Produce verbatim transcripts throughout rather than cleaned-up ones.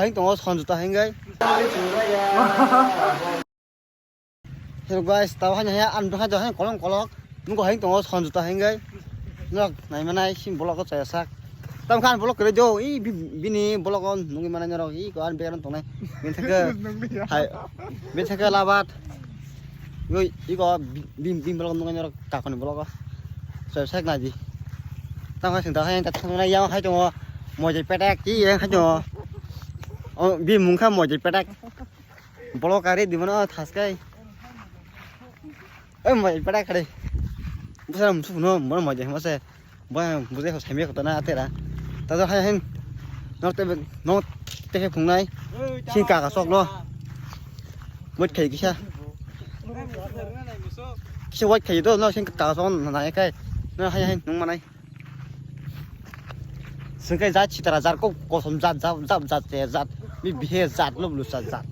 Hai tongo Sanjuta hingai. Hello guys, tabo haino haino ang haino haino kolong kolok. Nungko haino tongo Sanjuta hingai. Nok nai manai sim bolok ko chaya sak. Tam khan bolok kere jo, i bi-, bini bolok on nungi manai norok i ko an begaran tongnai. Bini thake hai, bini thake labat. Yoi, i ko bi-, bini, bini bolok nungi norok kakoni bolok ko. Chaya sak nai di. Tam khan sing ta haino ta thang nai yang hai tongo. Mojai petek i yang hai tongo. O bi mungkha mojai petek. Bolok kari di mano thaskai. Oi, mojai petek kare. Bwsarok musuk no, mo mojai hima se. Bo bujai ho samya kota na atera. Ta do hai hin. Nok te, nok te he phungnai. Sing kaka sok lo. Wait khai kisa. Kisa wait khai do, no sing kaka sok na, na kai. No hai hin nung manai. Sengkai jat sitara jat ko kosom jat jat jat jat te jat mi bihe jat lo blu sa jat.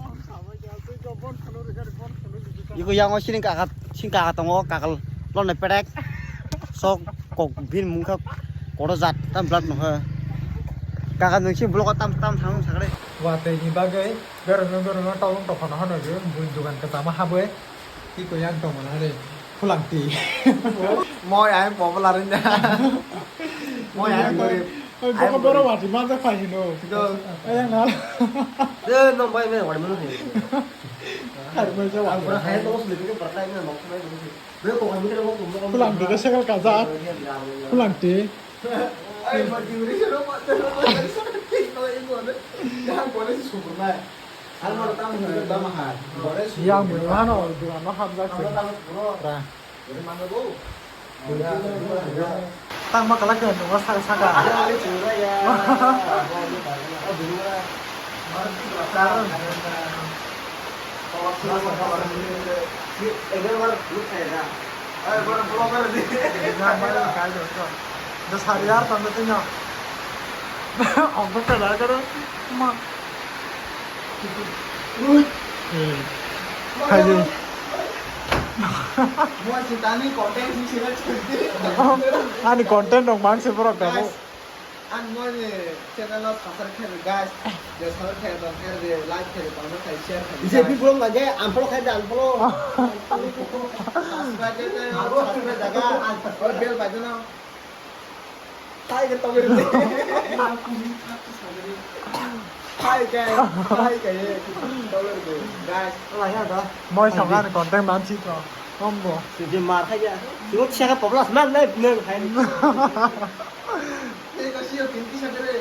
Iko yang o sining kaka sing kaka tongo kakal lo ne pedek sok kok bin mungkha kodo jat tam blat no he. Kaka nung sing blogo tam tam thang sakre. Watwi ni bagwi berong berong tolong tokhono hano je bui dugan kwchama habwi. Tiko yang tong mana re? Phulang ti. Moi ai popular nya. Moi ai gorib. Oi, boko boro wati ma da phai hino. Ayang na. De no bai me wari mano hai. Khar mai ja wati. Ang pura hai to sli ke pura kai na nok mai. De ko kami ke ko ko. Phulang ti ke sekal kaja. Phulang ti. Ai ma di uri se ro ma. Yang bole si super nai. Yang bui mano duano hamjak se. Ra. Tang ma kala ke nungo saka saka. Sari ar tanda tanya. Obo kada kada. Ma. Ui. Hai. Ani content rok tamo. Ang moi ni channel no subscribe khe guys. Je subscribe khe don khe de, like khe de, comment khe, share khe de. B J P bolong ba je unfollow khe de unfollow. Subscribe khe de, subscribe jaga. Bell bajana. Hai ke togir de. Hai ke, hai ke. Togir de. Guys. Moi song ani content man si to. Kombo. Sidi mar khai ya. Sidi siya ka poblas man nai neng hai. Ni ka siya pinti sa kare.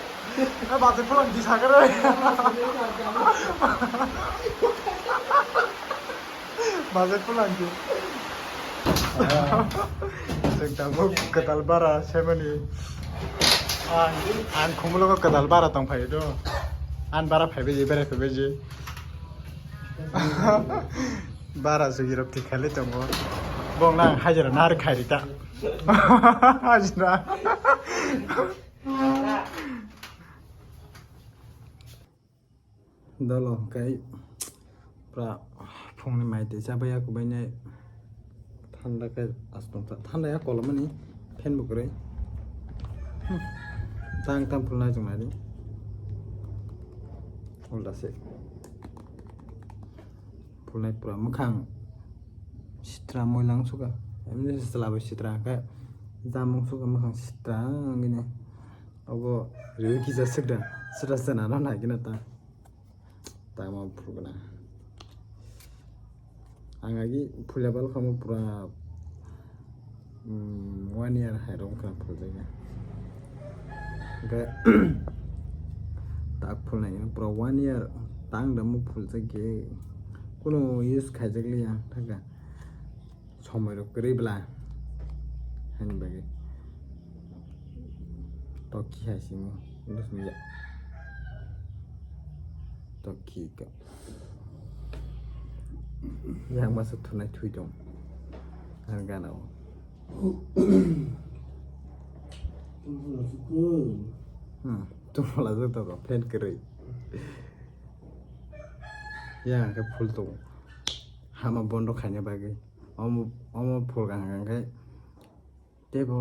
Ka ba te pulang di sa kare. Bazar pulang di. Chwng tabuk kwtal bara semani. Ang, ang khumulgo kwtal bara tong phai do. An bara phai beji, berai phai beji. Bara sugi rok thik khali tongo. Bong nang hajira nar khairi ta. Hajira. Dolo hwnkhe pura phungni mai twi chabaiya, kubainai thanda khe aswk tongkha. Thanda ya kolomani fan bo kwrwi. Hmm. Tang tang phulnai chwng naidi. Ulta se. Phulnai pura mwkhang sitra moila wngsukha. Emni se chwla bai sitra hwnkhe jamung sukha mwkhang sitra wngwi nai. Obo riwi kisa sitra, sitra chwna no nai khe no ta. Tamo phulgna. Ang agi phulya bal khamu pura, mm, one year hai rong kha phuljakya. Hwnkhe tak phulnai pura one year tang damu phuljakya. Kuno use khaijakliya thaka. Somoi rok kwrwi bla hani bagwi toki hai simo. Toki ka yang masa thunai thui tong ang gana o. Hmm, tumla jwk to fan kwrwi yang ke phul tong hama bondo khaina bagwi. Omo, omo phul kaham khe teibo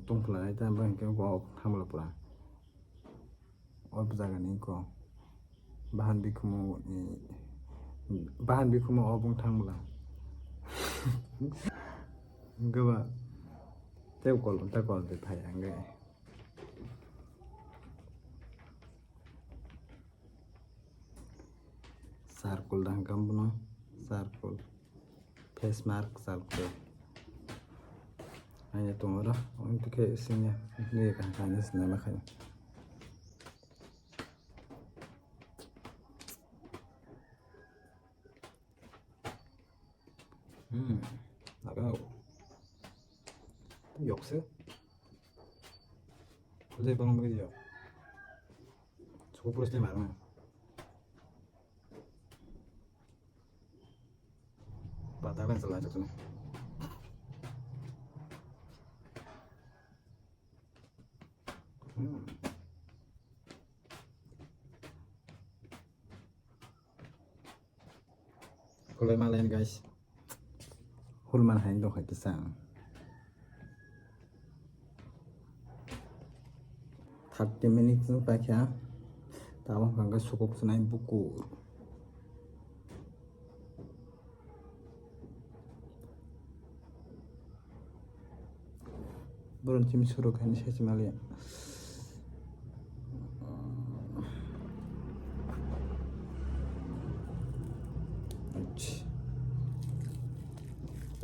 tongphla nai ta, bo hinkhe kok hamla pura. O jaga ni kok. Bahan bikhumu ni, bahan bikhumu o bung thang bwla. Gaba tei kol, tei kol de phai ang ge. Charcoal da hwnkha bono, charcoal. Face mask charcoal. Ani tongo ro, ang tikhe singya, nui kaham kaham sinai ma khayo. Hmm, lagao. Yokse. Kudai bang bagi yok. Cukup terus ni mana? Patah kan salah satu ni. Hmm. Kulai malayan guys. Hulman hai dong hai kisa. Thirty minutes no paikha. Tabang hwnkha sukuk sunai bukur. Borok chini surok hai se chimaliya.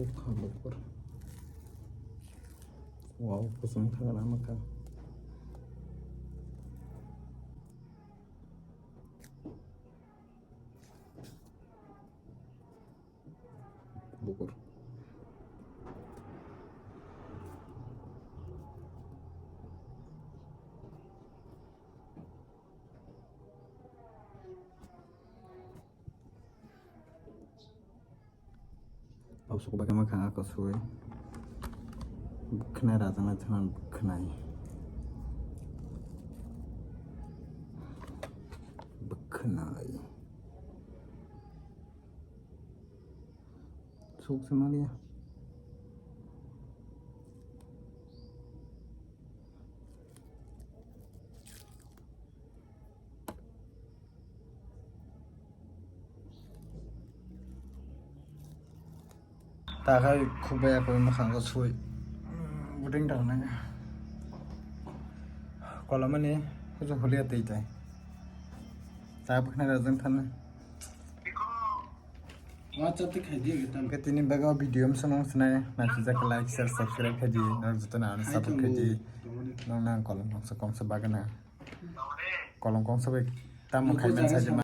Bukha bukur. Wow, kusung thangna makha. Bukur. Absuk bagwi makhang ako sui. Bwkhnai rajaknai thangna bwkhnai. Bwkhnai. Suk se maliya. Takhai khukbai akhoi mwkhang o sui. Buding tangnai. Kolamani hujung hulia tei tai. Ta bwkhnai rajang thanai. Hwnkhe tini bagwi o video wngsa nung sinai, naisijak like, share, subscribe khaidi, norok jotono ano support khaidi. Nokno ang kolom kongsa kongsa bagana. Kolom kongsa bai tamo khai mansa di